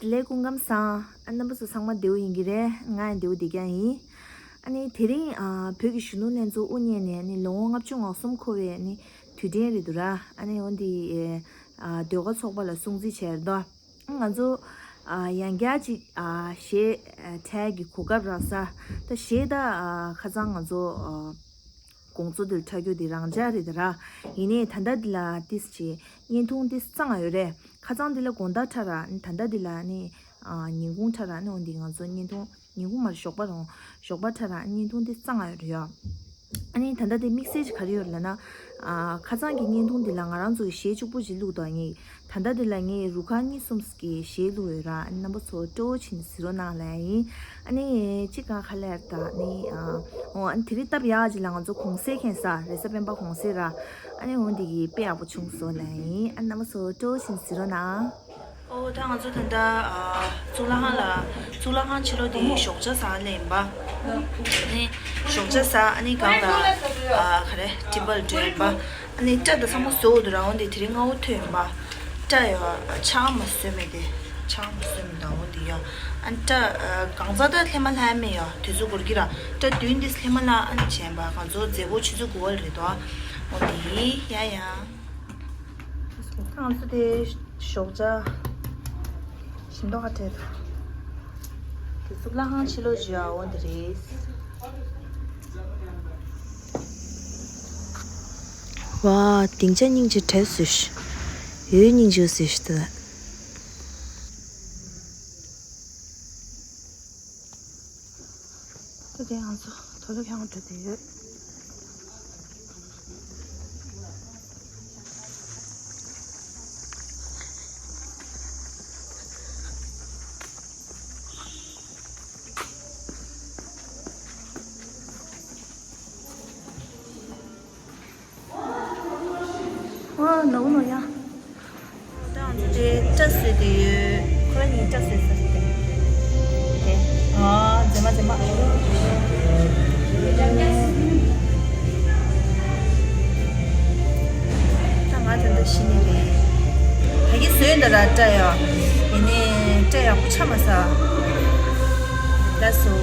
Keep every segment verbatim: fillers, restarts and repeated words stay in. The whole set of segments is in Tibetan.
ལས་སྐུ་ཁམས་བཟང་། ཨ་རྣམ་པ་ཚོ་ཚང་མ་བདེ་པོ་ཡིན་གྱི་རེད། ང་ཡང་བདེ་པོ་བསྡད་ཀྱང་ཡིན། ཨ་ནི་དེ་རིང་ཨ་བོད་ཀྱི་གཞོན་ནུ་ལྷན་ཚོགས་དབུ་བརྙེས་ནས་ནི་ལོ་ངོ་ལྔ་བཅུ་ང་གསུམ་འཁོར་བའི་ནི་དུས་དྲན་རེད་འདུག་ར། ཨ་ནི་འོ་འདི་ཨ་ཟློས་གར་ཚོགས་པ་ལ་སྲུང་བརྩི་བྱས་རེད་དོ། ང་ཚོ་ཨ་ཡང་བསྐྱར་ཅིག་ཨ་གཞས་ཨ་འཁྲབ་ཀྱི་གོ་སྐབས་རག་ས། ད་གཞས་ད་ཨ་ཁ་སང་ང་ཚོ་ཨ་དགོང་ཚོ་འདིར་འཁྲབ་རྒྱུ་འདི་རང་འཇགས་རེད་ད་ར། ཡིན་ནའི་ད་ལྟ་འདི་ལ་ཏིས་ཅིག་བརྙན་ཐུང་ཏིས་གཙང་ཡོད་རེད། ཁ་སང་འདི་ལ་དགོང་དག་འཁྲབ་ར། ད་ལྟ་འདི་ལ་ནི་ཨ་ཉིན་གུང་འཁྲབ་ར། ནི་འོ་འདི་ང་ཚོ་བརྙན་ཐུང་ཉིན་གུང་མར་ཞོགས་པ་རང་ཞོགས་པ་འཁྲབ་ར། བརྙན་ཐུང་འདི་གཙང་ཡོད་རེད་ཡ། ཨ་ནི་ད་ལྟ་དེ་དམིགས་བསལ་གྱི་ག་རེ་ཡོད་ལབ་ན། ཨ་ཁ་སང་གི་བརྙན་ཐུང་འདི་ལ་ང་རང་ཚོ་གི་གཞས་གཅིག་པོ་ཅིག་བླུགས་འདུག་ངས། ད་ལྟ་འདི་ལ་ངས་རུ་ཁག་གཉིས་གསུམ་གྱི་གཞས་བླུགས་ཡོད་ར། ཨ་ནི་རྣམ་པ་ཚོ་སྤྲོ་བོ་བྱས་ནས་གཟིགས་རོགས་གནང་ལབ་ཡིན། ཨ་ནི་གཅིག་ག་ཁ་ལེར་ད་ནི་ཨ་འོ་ཨ་ནི་དེ་རིང་སྟབས་ཡག་ཅིག་ལ་ང་ཚོ་གུང་སེང་ཁེངས་ས་རེས་གཟའ་སྤེན་པ་གུང་སེང་ར། ཨ་ནི་འོ་འདི་གི་དཔེ་ཡག་པོ་བྱུང་སོང་ལབ་ཡིན། ཨ་ནི་རྣམ་པ་ཚོ་སྤྲོ་བོ་བྱས་ནས་གཟིགས་རོགས་གནང་། ཨོ་ད་ང་ཚོ་ད་ལྟ་ཨ་གཙུག་ལག་ཁང་ལ་གཙུག་ལག་ཁང་ཕྱི་ལོགས་དེ་ཞོགས་ཇ་ཟ་ལེ་ཡིན་པ། ཨ་ནི་ཞོགས་ཇ་ཟ། ཨ་ནི་སྒང་ལ་ཨ་ག་རེ་ཊི་པལ་འགྲོ་ཡིན་པ། ཨ་ནི་སྐྲ་དང་ཚང་མ་བཟོ་འདུག་ར། འོ་འདི་དེ་རིང་སྔ་པོ་ཐོན་ཡིན་པ། སྐྲ་ཡོ་ཕྱག་མ་བཟོས་མེད་དེ། ཕྱག་མ་བཟོས་མེད་དང་འོ་འདི་ཡོ། ཨ་ནི་སྐྲ་ཨ་གང་ཚ་ད་ལྷས་མ་ལྷས་མེད་ཡོ། དུས་ཚོད་འགོར་གྱི་ར། སྐྲ་བདུན་འདི་ལྷས་མ་ལྷ། ཨ་ནི་བྱས་པ་ང་ཚོ་མཛེས་པོ་ཆུ་ཚོད་དགུ་པ་རེད་དོ། འོ་འདི་ཡ་ཡ། ང་ཚོ་དེ་ཞོགས་ཇ་ཞིམ་མདོག་ཁ་བྲལ་དང་། དེ་གཙུག་ལག་ཁང་ཕྱི་ལོགས་ཀྱི་ཨ་འོ་འདི་རེད། ཝ། སྡིངས་ཆ་སྙིང་རྗེ་བྲལ་སོང་ཤག་འོད་སྙིང་རྗེ་སོང་ཤག་ད། ད་དེ་ང་ཚོ་དོ་ལོ་ཁྱང་འགྲོ་དུས་ཡོད། ཨ་ནོ་ནོ་ཡ། ད་ང་ཚོ་དེ་སྐྲ་བཟོས་དེ་ཡོད། ཁོ་རང་གཉིས་སྐྲ་བཟོས་ས་རེད་དེ། དེ། ཨ་མཛེས་མ་མཛེས་མ། ད་ང་ད་ལྟ་ཤི་ནི་རེད། ད་གིན་བཟོས་འདི་ར་སྐྲ་ཡོ། ཡིན་ནའི་སྐྲ་ཡག་པོ་ཆགས་མ་སོང་། ལགས་སོ།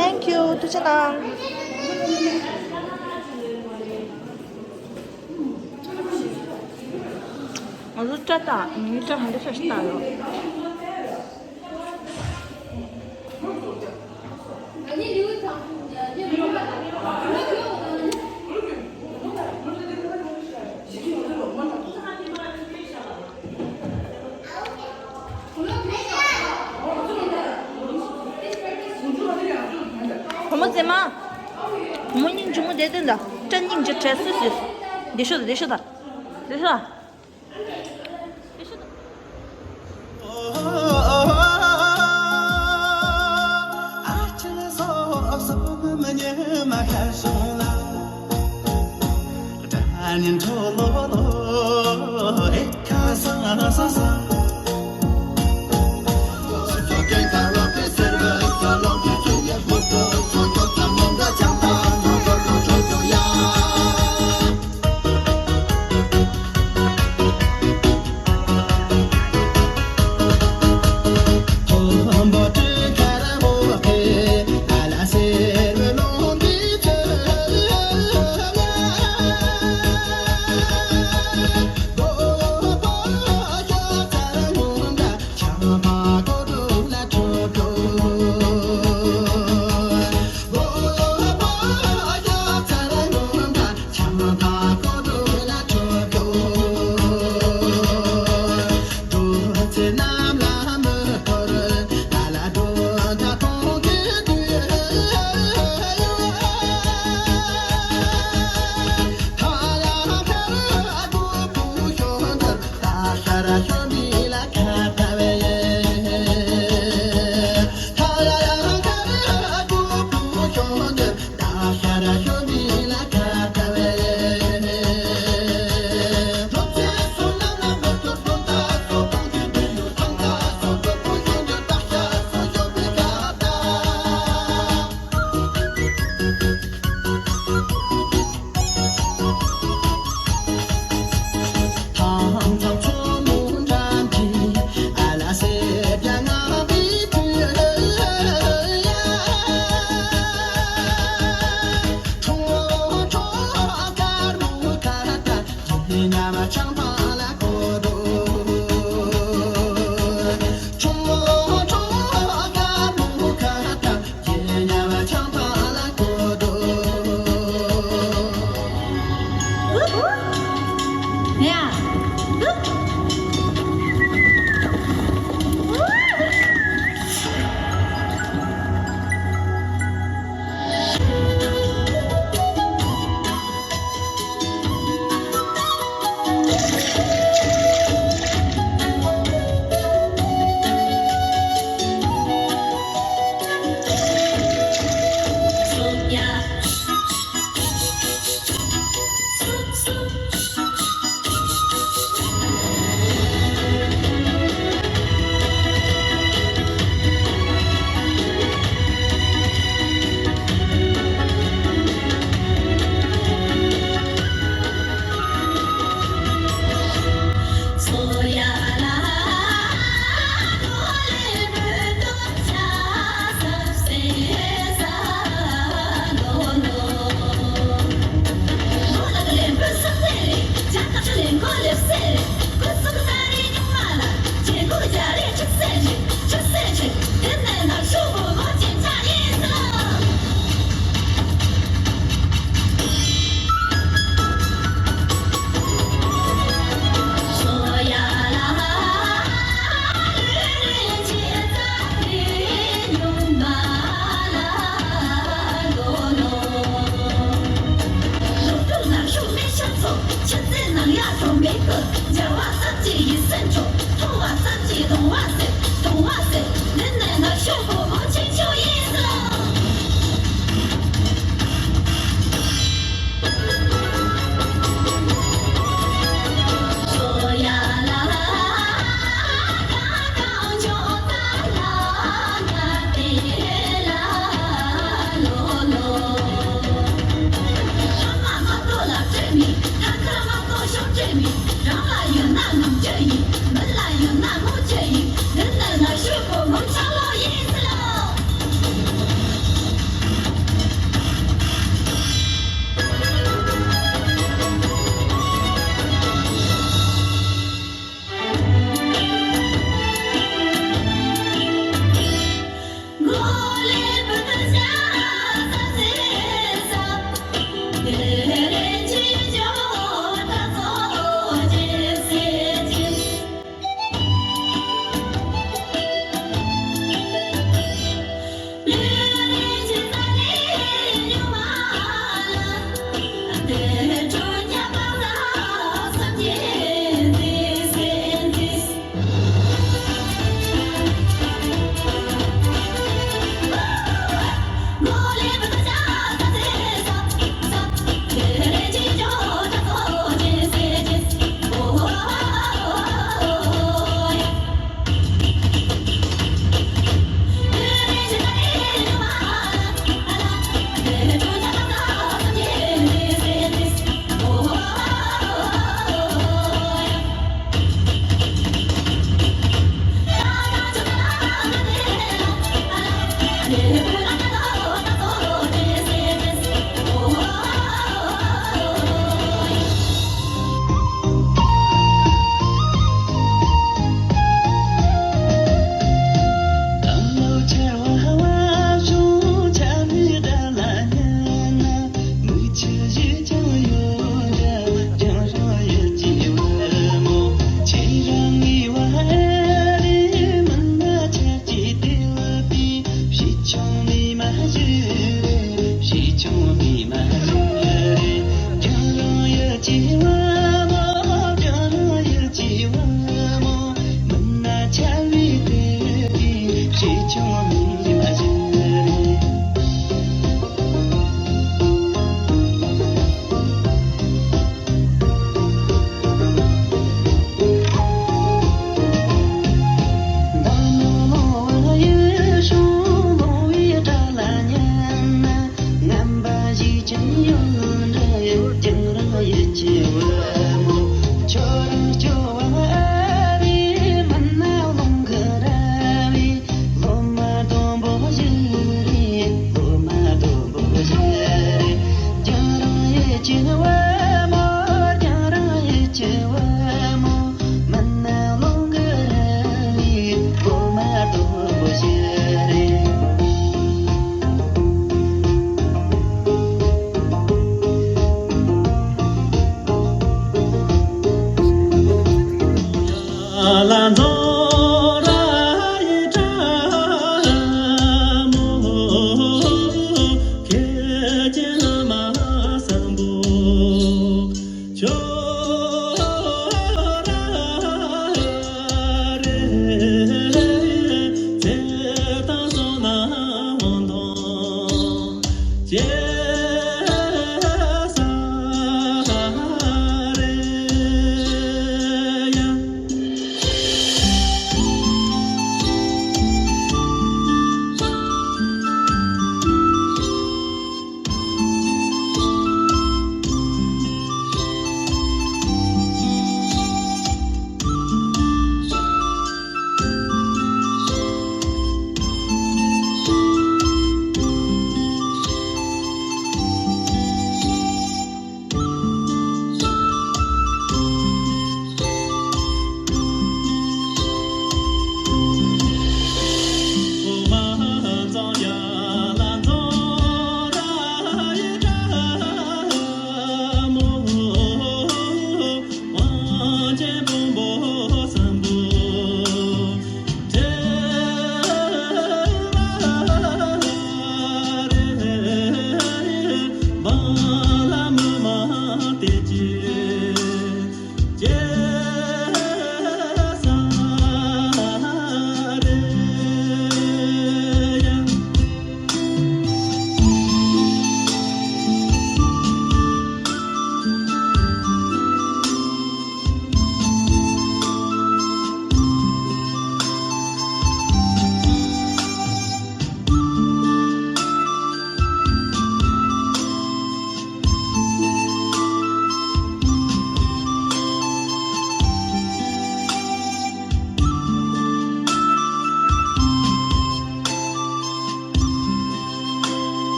Thank you. ཐུགས་རྗེ་གནང་། ང་ཚོ་སྐྲ་དང་ངའི་སྐྲ་གང་འདྲ་ཆགས་ཤིག་བལྟ་ཡོང་། བུ་མོ་མཛེས་མ། བུ་མོ་སྙིང་རྗེ་མོ་བསྡད་དོན་དང་སྐྲ་སྙིང་རྗེ་བྲལ་སོང་ཟེར། བདེ་ཤོག་དང་བདེ་ཤོག་དང་། བདེ་ཤོག་དང་།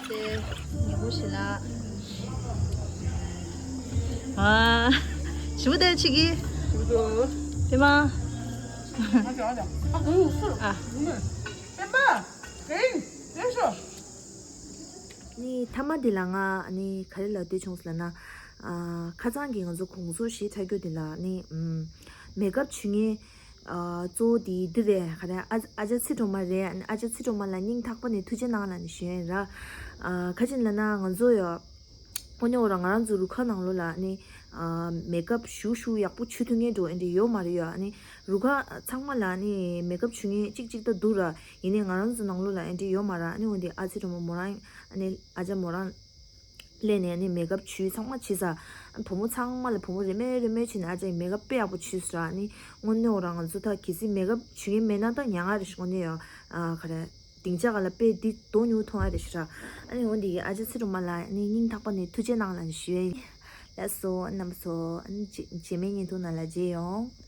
ཉེ་པོ་ཞིག་ལ། ཨ། ཞུ་དེ་ཆི་གི། དེ་མ། ཨ། ནི་ཐ་མ་འདི་ལ་ང་ནི་ག་རེ་ལབ་འདོད་བྱུང་ཟེར་ལབ་ན། ཨ། ཁ་སང་གི་ང་ཚོ་གོང་ཚོ་ཞིག་ཆགས་རྒྱུ་འདི་ལ་ནི། ཨམ། མེག་ཨབ་བྱུས་མཁན། ཨ། གཙོ་བོ་དེ་འདི་རེད། ག་རེ། ཨ། ཨ་ཅག་ཚེ་སྒྲོལ་མ་རེད། ཨ་ཅག་ཚེ་སྒྲོལ་མ་ལ་སྙིང་ཐག་པ་ནས་ཐུགས་རྗེ་གནང་ལབ་ནས་ཞུ་ཡ་ཡིན་ར། ཨ། ག་ཅི་ལབ་ན་ང་ཚོ་ཡ། དངོས་གནས་འོ་ར་ང་རང་ཚོ་རུ་ཁག་ནང་ལོགས་ལ་ནི། ཨ། མེག་ཨབ་ཞུ་ཞུ་ཡག་པོ་བྱུས་ཐུབ་མཁན་འགྲོ་ཨེ་འདྲ་ཡོད་མ་རེད་ཡ། ཨ་ནི་རུ་ཁག་ཚང་མ་ལ་ནི་མེག་ཨབ་བྱུས་མཁན་གཅིག་གཅིག་ད་འདུག་ར། ཡིན་ནའི་ང་རང་ཚོ་ནང་ལོགས་ལ་ཨེ་འདྲ་ཡོད་མ་ར། ཨ་ནི་འོན་ཏེ་ཨ་ཅག་ཚེ་སྒྲོལ་མ་མོ་རང་། ཨ་ནི་ཨ་ཅག་མོ་རང་། སླེབས་ནས་ནི་མེག་ཨབ་བྱུས་ཚང་མ་བྱས་ས། བུ་མོ་ཚང་མ་ལ་བུ་མོ་རེ་མོས་རེ་མོས་བྱས་ནས་ཨ་ཅག་གིས་མེག་ཨབ་དཔེ་ཡག་པོ་བྱུས་སོང་ར། ནི་དངོས་གནས་འོ་ར་ང་ཚོ་ད་གལ་སྲིད་མེག་ཨབ་བྱུས་མཁན་མེད་ན་ད་ཉག་ག་རེད་ཤག་དངོས་གནས་ཡ། ཨ། ག་རེ། སྡིངས་ཆ་སྒང་ལ་དཔེ་འདི་མདོག་ཉུང་མཐོང་ཡ་རེད་ཤག་ར། ཨ་ནི་འོ་འདི་ཨ་ཅག་ཚེ་སྒྲོལ་མ་ལ་ནི་སྙིང་ཐག་པ་ནས་ཐུགས་རྗེ་གནང་ལབ་ནས་ཞུ་ཡ་ཡིན། ལགས་སོ་རྣམ་པ་ཚོ། ཨ་ནི་རྗེས་མའི་བརྙན་ཐུང་ནང་ལ་མཇལ་ཡོང་།